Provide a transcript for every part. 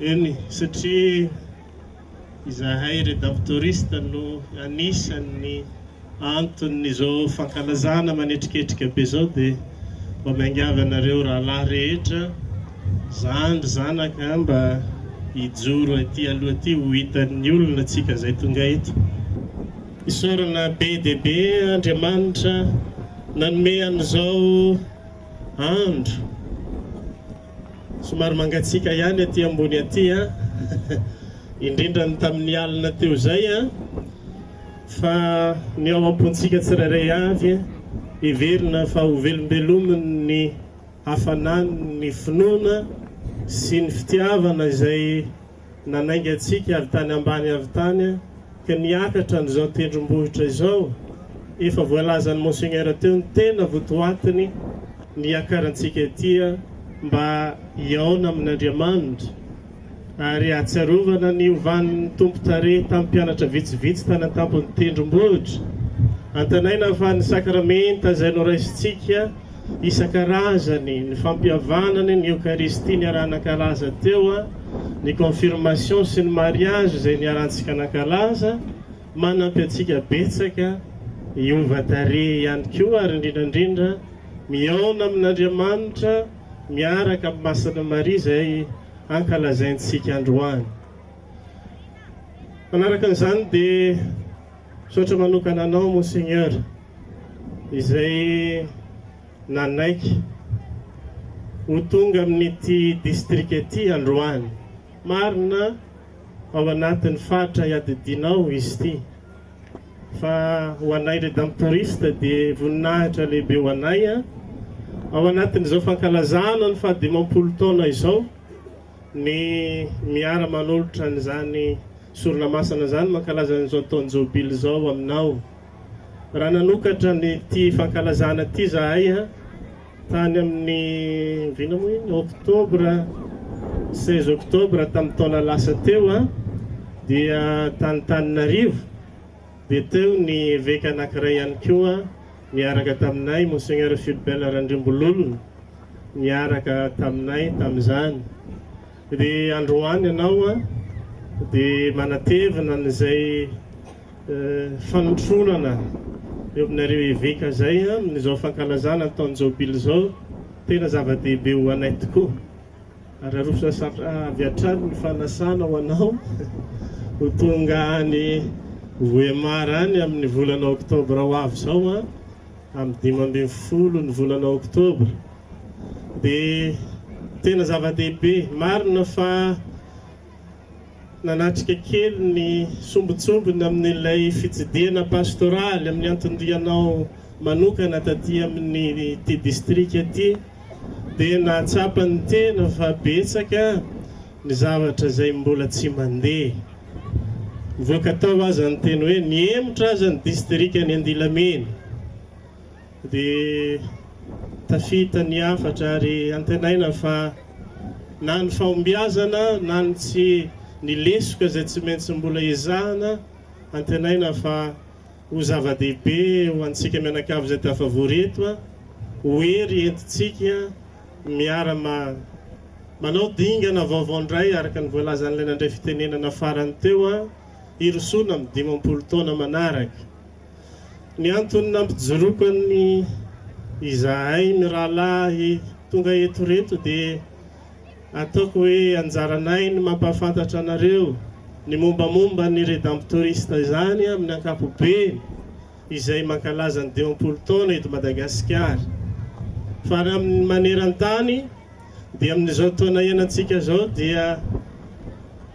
Eny, satria izahay Redemptoriste no anisan'ny anton'izao fankalazana manetriketrika be izao dia mba miangavy anareo rahalahy rehetra, zandry, zanaka mba hijoro aty aloha aty ho hitan'ny olona tsika izay tonga eto. Isaorana be dia be Andriamanitra nanome an'izao andro. Somary mangatsiaka ihany aty ambony aty an! Indrindra ny tamin'ny alina teo izay an! Fa ny ao am-pontsika tsirairay avy, heverina fa ho velombelomin'ny hafanan'ny finoana sy ny fitiavana izay nanainga antsika avy tany ambany avy tany ka niakatra an'izao tendrombohitra izao, efa voalazan'i Monseigneur teo ny tena votoatiny niakarantsika ety mba hihaona amin'Andriamanitra ary hahatsiarovana ny hovan'ny Tompo tarehy tamin'ny mpianatra vitsivitsy tany an-tampon'ny tendrombohitra. Antenaina fa ny sakramenta izay noraisintsika isan-karazany, ny fampihavanana, ny Eokaristia niaraha-nankalaza teo, ny confirmation sy ny mariage izay niarahantsika nankalaza, manampy antsika betsaka hiova tarehy ihany koa ary indrindra indrindra mihaona amin'Andriamanitra miaraka amin'i Masina Maria izay ankalazaintsika androany. Manaraka an'izany dia misaotra manokana anao Monseigneur izay nanaiky ho tonga amin'ity distrika ity androany. Marina ao anatin'ny faritra iadidianao izy ity fa ho anay Redemptoriste dia voninahitra lehibe ho anay ao anatin'izao fankalazana ny faha-50 taona izao ny miara-manolotra an'izany sorona masina izany mankalaza an'izao taon-jobily izao aminao. Raha nanokatra an'ity fankalazana ity izahay tany amin'ny oviana moa iny? Oktobra, 16 oktobra tamin'ny taona lasa teo dia tany Tananarivo dia teo ny eveka anankiray ihany koa niaraka taminay, Monseigneur Philbert Randriambololona niaraka taminay tamin'izany. Dia androany ianao dia manatevina an'izay Fanotronana eo aminareo Eveka izay amin'izao fankalazana ny taon-jobily izao, tena zava-dehibe ho anay tokoa. Ary aroso avy hatrany ny fanasana ho anao ho tonga any Vohemar any amin'ny volana oktobra ho avy izao, amin'ny 15 ny volana oktobra. Dia tena zava-dehibe, marina fa Nanatrika kely ny sombintsombiny amin'ilay fitsidihana pastoraly amin'ny anton-dianao manokana taty amin'ity distrika ity dia nahatsapa ny tena fa betsaka ny zavatra izay mbola tsy mandeha. Nivoaka tao aza ny teny hoe nihemotra aza ny distrikan'i Andilamena. Dia tafita ny hafatra ary antenaina fa na ny fahombiazana na ny tsy ny lesoka izay tsy maintsy mbola ezahana, antenaina fa ho zava-dehibe ho antsika mianakavy izay tafavory eto, ho hery entintsika miara manao dingana vaovao indray araka ny voalazan'ilay nandray fitenenana farany teo, hirosoana amin'ny 50 taona manaraka. Ny antony nampijoroako an'ny izahay mirahalahy tonga eto ireto dia ataoko hoe anjaranay ny mampahafantatra anareo ny mombamomba ny Redemptoriste izany amin'ny ankapobeny izay mankalaza ny 50 taona eto Madagasikara. Fa raha amin'ny maneran-tany dia amin'izao taona iainantsika izao dia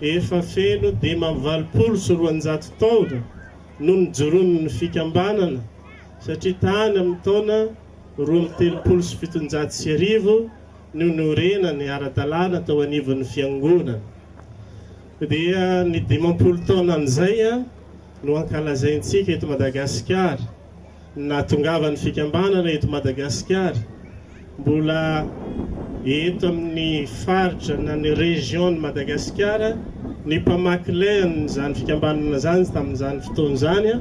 efa feno 285 taona no nijoroan'ny fikambanana satria tany amin'ny taona 1732 no niorenany ara-dalàna tao anivon'ny fiangonana. Dia ny 50 taonan'izay no ankalazaintsika eto Madagasikara. Ny nahatongavan'ny fikambanana eto Madagasikara, mbola eto amin'ny faritra na ny région-n'i Madagasikara ny mpamaky lay an'izany fikambanana izany tamin'izany fotoana izany,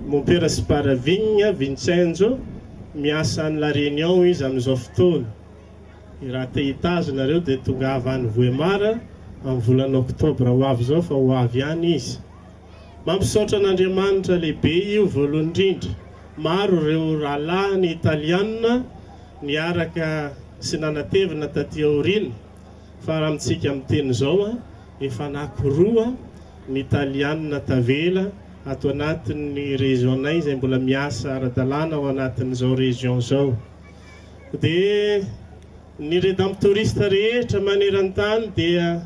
Mompera Sparavigna Vincenzo, miasa any La Réunion izy amin'izao fotoana. Raha te hitazo nareo dia tongava any Vohemar. amin'ny volana oktobra ho avy izao fa ho avy ihany izy. Mampisaotra an'Andriamanitra lehibe io voalohany indrindra. Maro ireo rahalahiny italiana niaraka sy nanatevina taty aoriana fa raha amintsika miteny izao efa anankiroa ny italiana tavela ato anatin'ny région-nay izay mbola miasa ara-dalàna ao anatin'izao région izao. Dia ny Redemptoriste rehetra maneran-tany dia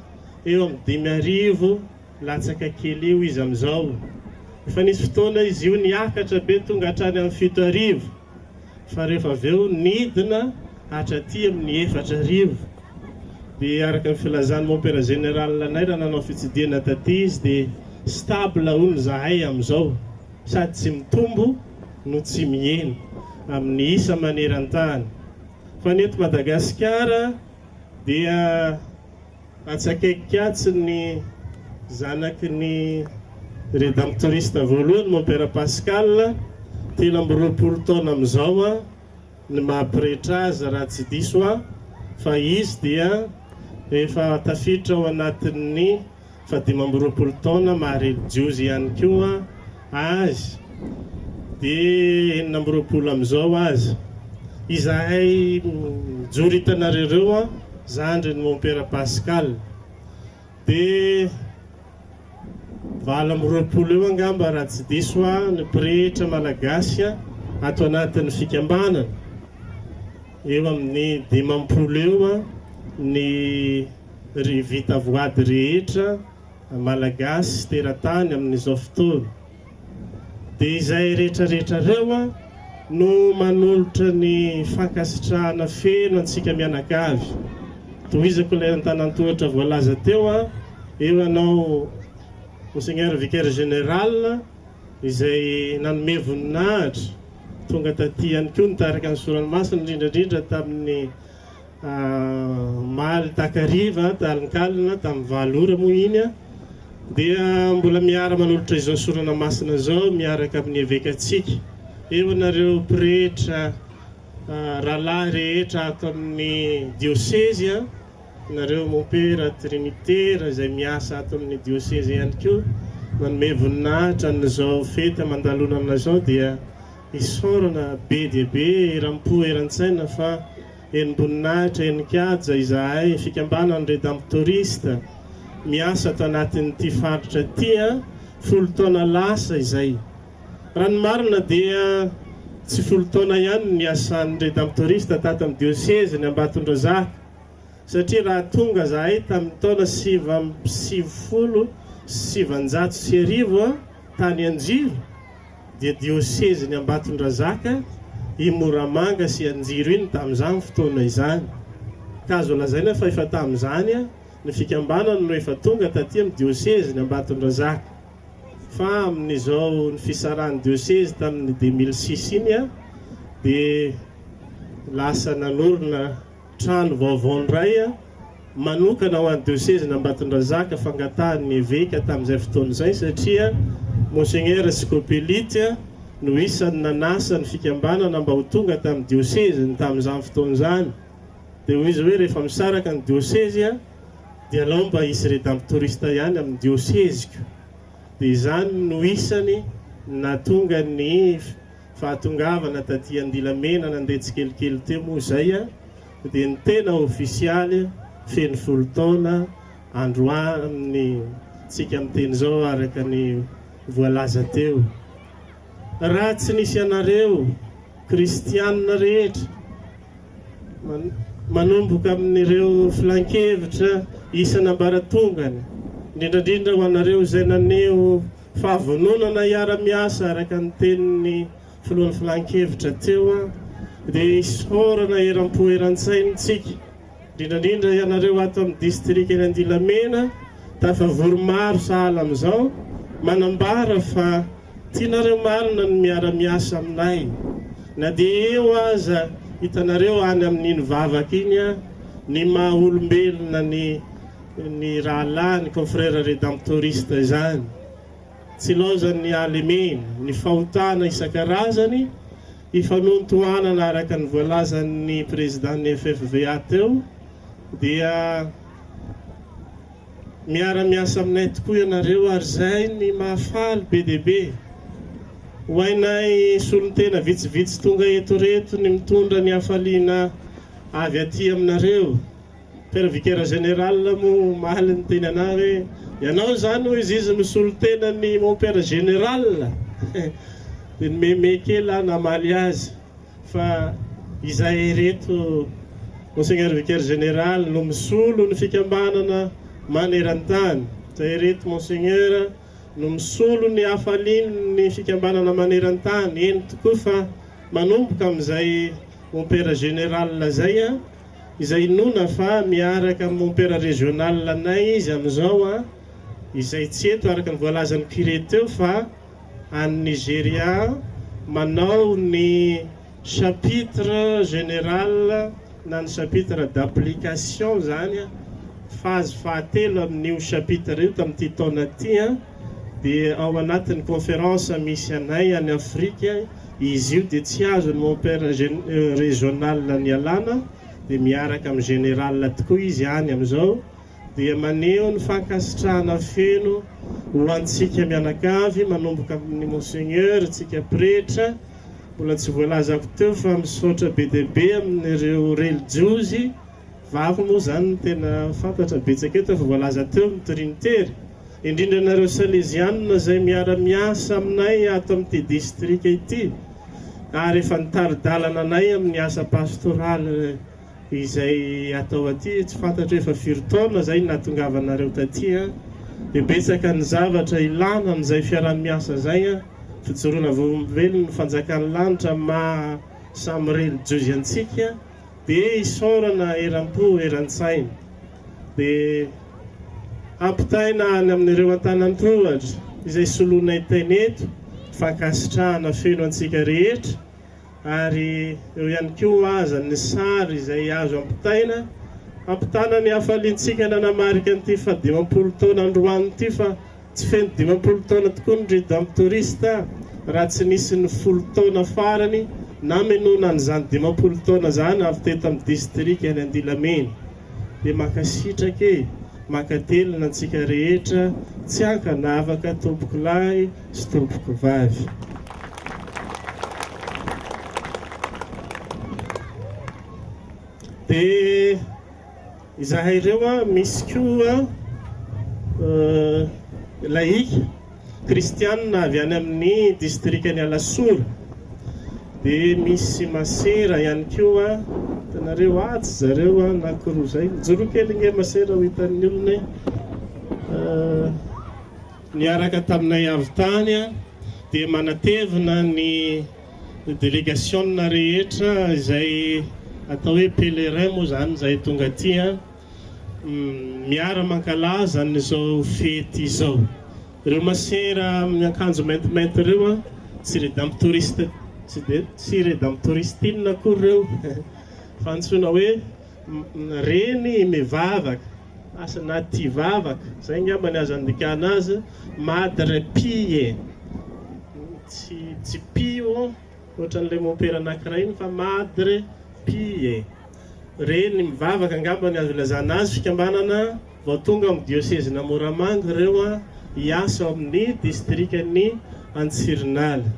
eo amin'ny 5000 latsaka kely eo izy amin'izao. Efa nisy fotoana izy io niakatra be tonga hatrany amin'ny 7000 fa rehefa avy eo nidina hatraty amin'ny 4000. Dia araka ny filazan'ny Mompera Général anay raha nanao fitsidihana taty izy dia stable hono izahay amin'izao sady tsy mitombo no tsy mihena amin'ny isa maneran-tany. Fa ny eto Madagasikara dia atsy akaiky atsy ny zanaky ny Redemptoriste voalohany, Mompera Pascal, 23 taona amin'izao ny maha pretra azy raha tsy diso aho, fa izy dia efa tafiditra ao anatin'ny faha 25 taona maha relijiozy ihany koa azy, dia 26 amin'izao azy. Izahay mijoro hitanareo ireo, zandrin'i Mompera Pascal, dia 28 eo angamba raha tsy diso aho ny pretra malagasy ato anatin'ny fikambanana, eo amin'ny 50 eo ny ry vita voady rehetra malagasy teratany amin'izao fotoana. Dia izay rehetrarehetra ireo no manolotra ny fankasitrahana feno antsika mianakavy. Tohizako ilay antanan-tohatra voalaza teo, eo anao Monseigneur Vicaire Général izay nanome voninahitra tonga taty ihany koa nitarika ny sorany masina indrindra indrindra tamin'ny omaly takariva talinkalina tamin'ny 8 ora moa iny, dia mbola miara manolotra izao sorana masina izao miaraka amin'ny evekantsika. Eo anareo pretra rahalahy rehetra ato amin'ny diosezy, nareo mompera trinitera izay miasa ato amin'ny diosezy ihany koa manome voninahitra an'izao fety aman-dalonana izao, dia isaorana be dia be eram-po eran-tsaina fa enim-boninahitra enin-kaja izahay fikambanan'ny Redemptoriste miasa ato anatin'ity faritra ity 10 taona lasa izay. Raha ny marina dia tsy 10 taona ihany ny niasan'ny Redemptoriste tato amin'ny diosezin'i Ambatondrazaka, satria raha tonga zahay tamin'ny taona 1999 tany Anjiro dia diosezin'i Ambatondrazaka i Moramanga sy Anjiro iny tamin'izany fotoana izany. Ka azo lazaina fa efa tamin'izany ny fikambanana no efa tonga taty amin'ny diosezin'i Ambatondrazaka. Fa amin'izao ny fisarahan'ny diosezy tamin'ny 2006 iny dia lasa nanorina trano vaovao indray manokana ho an'ny diosezin'i Ambatondrazaka, fangatahan'ny eveka tamin'izay fotoana izay, satria Monseigneur Scopelliti no isan'ny nanasa ny fikambanana mba ho tonga tamin'ny dioseziny tamin'izany fotoana izany. Dia hoy izy hoe rehefa misaraka ny diosezy dia alao mba hisy Redemptoriste ihany amin'ny dioseziko. Dia izany no isany nahatonga ny fahatongavana taty Andilamena nandeha tsikelikely teo moa izay, dia ny tena ofisialy feno 10 taona androany tsika miteny izao araka ny voalaza teo. Raha tsy nisy anareo kristianina rehetra manomboka amin'ireo filankevitra isan'ambaratongany, indrindra indrindra ho anareo izay naneho fahavononana hiara-miasa araka ny tenin'ny filohan'ny filankevitra teo, dia isaorana eram-po eran-tsaintsika, indrindra indrindra ianareo ato amin'ny distrikan'i Andilamena, tafavory maro sahala amin'izao, manambara fa tianareo marina ny miara-miasa aminay. Na dia eo aza hitanareo any amin'iny vavaka iny ny maha olombelona ny ny rahalahy, ny confrère rédemptoriste izany. Tsy ilaozan'ny halemena, ny fahotana isan-karazany, ifanontohanana araka ny voalazan'ny président-n'ny FFVA teo, dia. Miara-miasa aminay tokoa ianareo ary izay ny mahafaly be dia be. Ho hainay solontena vitsivitsy tonga eto ireto ny mitondra ny hafaliana avy aty aminareo. Père Vicaire Général moa omaly niteny anah hoe ianao izany hoy izy izy misolo tena ny mon père général. Dia nimehimehy kely aho namaly azy fa izahay ireto Monseigneur Vicaire Général no misolo ny fikambanana maneran-tany. Izahay ireto Monseigneur no misolo ny hafalian'ny fikambanana maneran-tany. Eny tokoa fa manomboka amin'izay Mompera Général izay, izay inoana fa miaraka amin'ny Mompera Régional anay izy amin'izao, izay tsy eto araka ny voalazan'ny Curé teo fa any Nigeria manao ny chapitre général na ny chapitre d'application izany, phase fahatelo amin'io chapitre io tamin'ity taona ity dia ao anatin'ny conférence misy anay any Afrika izy io dia tsy azon'ny mon père régional nialana dia miaraka amin'ny général tokoa izy any amin'izao dia maneho ny fankasitrahana feno ho antsika mianakavy manomboka amin'ny monseigneur tsika pretra mbola tsy voalazako teo fa misaotra be dia be amin'ireo relijiozy Vavy moa izany no tena fantatra betsaka eto efa voalaza teo ny trinitery, indrindra nareo salezianina izay miara miasa aminay ato amin'ity distrika ity ary efa nitari-dalana anay amin'ny asa pastoraly izay atao aty, tsy fantatro hoe efa firy taona izay nahatongavanareo taty an, dia betsaka ny zavatra ilana an'izay fiaraha-miasa izay an, fijoroana vavolombelon'ny fanjakan'ny lanitra maha samy relijiozy antsika. Dia isaorana eram-po eran-tsaina. Dia ampitaina any amin'ireo antanan-tohatra izay soloinay teny eto fankasitrahana feno antsika rehetra ary eo ihany koa aza ny sary izay azo ampitaina hampitana ny hafaliantsika nanamarika an'ity fahadimampolo taona androany ity fa Tsy feno 50 taona tokoa ny Redemptoriste raha tsy nisy ny folo taona farany namenoana an'izany 50 taona izany avy teto amin'ny distrikan'i Andilamena. Dia mankasitraka e! Mankatelina antsika rehetra tsy ankanavaka tompokolahy sy tompokovavy. Dia. Izahay ireo misy koa laika kristianina avy any amin'ny distrikan'i Alasora. Dia misy masera ihany koa, hitanareo atsy zareo anankiroa izay. Mijoroa kely nge masera ho hitan'ny olona e. Niaraka taminay avy tany dia manatevina ny delegasiona rehetra izay atao hoe pèlerin moa izany izay tonga aty miara mankalaza an'izao fety izao. Ireo masera miankanjo maintimainty ireo tsy redemptoriste tsy dia tsy redemptoristine akory ireo fa antsoina hoe reny mivavaka. Asa na tia vavaka, zay ngamba ny azo andikana azy, madre pie, tsy tsy pio ohatran'ilay mompera anakiray iny fa madre pie, reny mivavaka angamba ny azo ilazana azy, fikambanana vao tonga ao amin'ny diosezin'i Moramanga ireo hiasa ao amin'ny distrikan'i Antsirinala.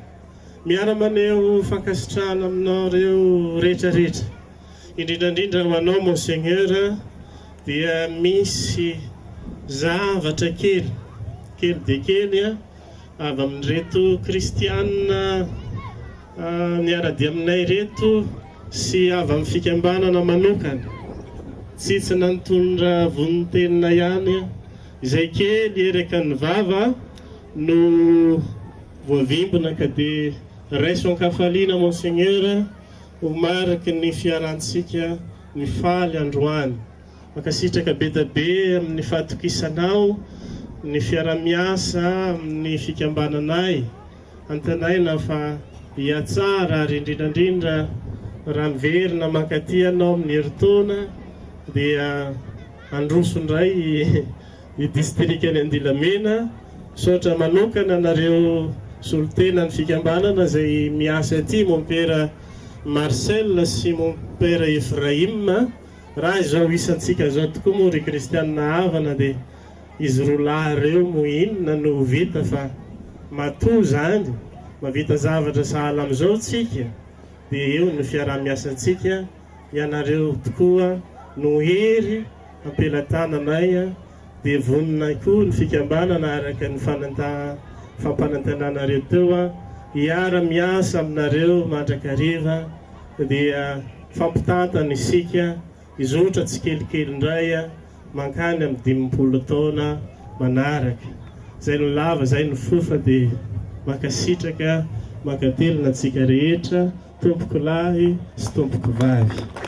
Miara-maneho fankasitrahana aminareo rehetra rehetra. Indrindra indrindra ho anao Monseigneur dia misy zavatra kely, kely dia kely avy amin'ireto kristianina niara-dia aminay ireto sy avy amin'ny fikambanana manokana. Tsy tsy nitondra vonin-tenina ihany izay kely eraka ny vava no voavimbina ka dia raiso an-kafaliana Monseigneur. Ho mariky ny fiarantsika mifaly androany. Mankasitraka be da be amin'ny fahatokisanao ny fiarahamiasa amin'ny fikambananay. Antenaina fa hihatsara ary indrindra indrindra raha miverina mankaty ianao amin'ny herintaona dia handroso indray ny distrikan'i Andilamena. Misaotra manokana anareo solontenan'ny fikambanana izay miasa aty, Mompera Marcel sy Mompera Ephraim. Raha izao isantsika izao tokoa moa ry kristianina havana dia. Izy roa lahy ireo moa inona no ho vita fa matoa izany mahavita zavatra sahala amin'izao tsika dia eo ny fiaraha-miasantsika, ianareo tokoa no hery am-pelatananay dia vonona koa ny fikambanana araka ny fampanantenanareo teo hiara-miasa aminareo mandrakariva dia mifampitantana isika Hizotra tsikelikely indray mankany amin'ny 50 taona manaraka. Izay no lava, izay no fohy fa dia mankasitraka, mankatelina antsika rehetra, tompoko lahy sy tompoko vavy.